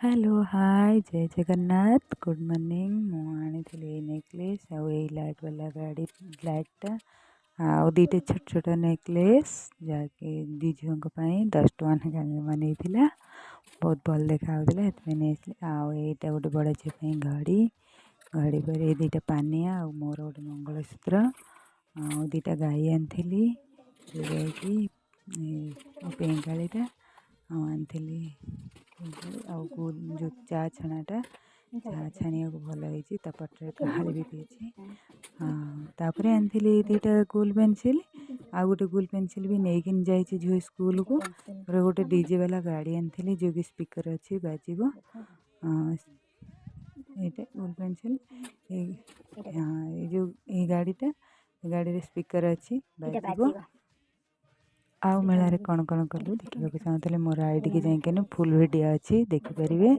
Hello, ହାଏ, ଜୟ Jagannath, good morning. ମୁଁ ଆଣିଥିଲି ଏଇ ନେକଲେସ୍ ଆଉ ଏଇ ଲାଇଟ୍ ବାଲା ଗାଡ଼ି ଲାଇଟ୍ଟା ଆଉ ଦୁଇଟା ଛୋଟ ଛୋଟ ନେକଲେସ୍, ଯାହାକି ଦୁଇ ଝିଅଙ୍କ ପାଇଁ 10 ଟଙ୍କା ଲେଖା ଜମା ନେଇଥିଲା। ବହୁତ ଭଲ ଦେଖାଯାଉଥିଲା, ସେଥିପାଇଁ ନେଇଆସିଲି। ଆଉ ଏଇଟା ଗୋଟେ ବଡ଼ ଝିଅ ପାଇଁ ଘଡ଼ି। ଘଡ଼ି ପରେ ଏଇ ଦୁଇଟା ପାନିଆ ଆଉ ମୋର ଗୋଟେ ମଙ୍ଗଳସୂତ୍ର ଆଉ ଦୁଇଟା ଗାଈ ଆଣିଥିଲି, ଯେଉଁ ଗାଈକି ଆଉ ପେଁକାଳିଟା ଆଉ ଆଣିଥିଲି, ଆଉ ଯେଉଁ ଚା ଛଣାଟା, ଚା ଛାଣିବାକୁ ଭଲ ହେଇଛି। ତା ପଟରେ କାହାଳି ବି ଦେଇଛି। ଆଉ ତାପରେ ଆଣିଥିଲି ଦୁଇଟା ଗୋଲ ପେନସିଲ୍, ଆଉ ଗୋଟେ ଗୋଲ ପେନସିଲ୍ ବି ନେଇକିନି ଯାଇଛି ଝିଅ ସ୍କୁଲକୁ। ଗୋଟେ ଡିଜେ ବାଲା ଗାଡ଼ି ଆଣିଥିଲି, ଯେଉଁକି ସ୍ପିକର୍ ଅଛି, ବାଜିବ। ଏଇଟା ଗୋଲ ପେନସିଲ୍। ଏଇ, ହଁ, ଏଇ ଯେଉଁ ଏଇ ଗାଡ଼ିଟା, ଏ ଗାଡ଼ିରେ ସ୍ପିକର୍ ଅଛି, ବାଜିବ। ଆଉ ମେଳାରେ କ'ଣ କ'ଣ କଲୁ ଦେଖିବାକୁ ଚାହୁଁଥିଲେ ମୋର ଆଇଡ଼ିକି ଯାଇକିନି ଫୁଲ୍ ଭିଡ଼ିଓ ଅଛି, ଦେଖିପାରିବେ।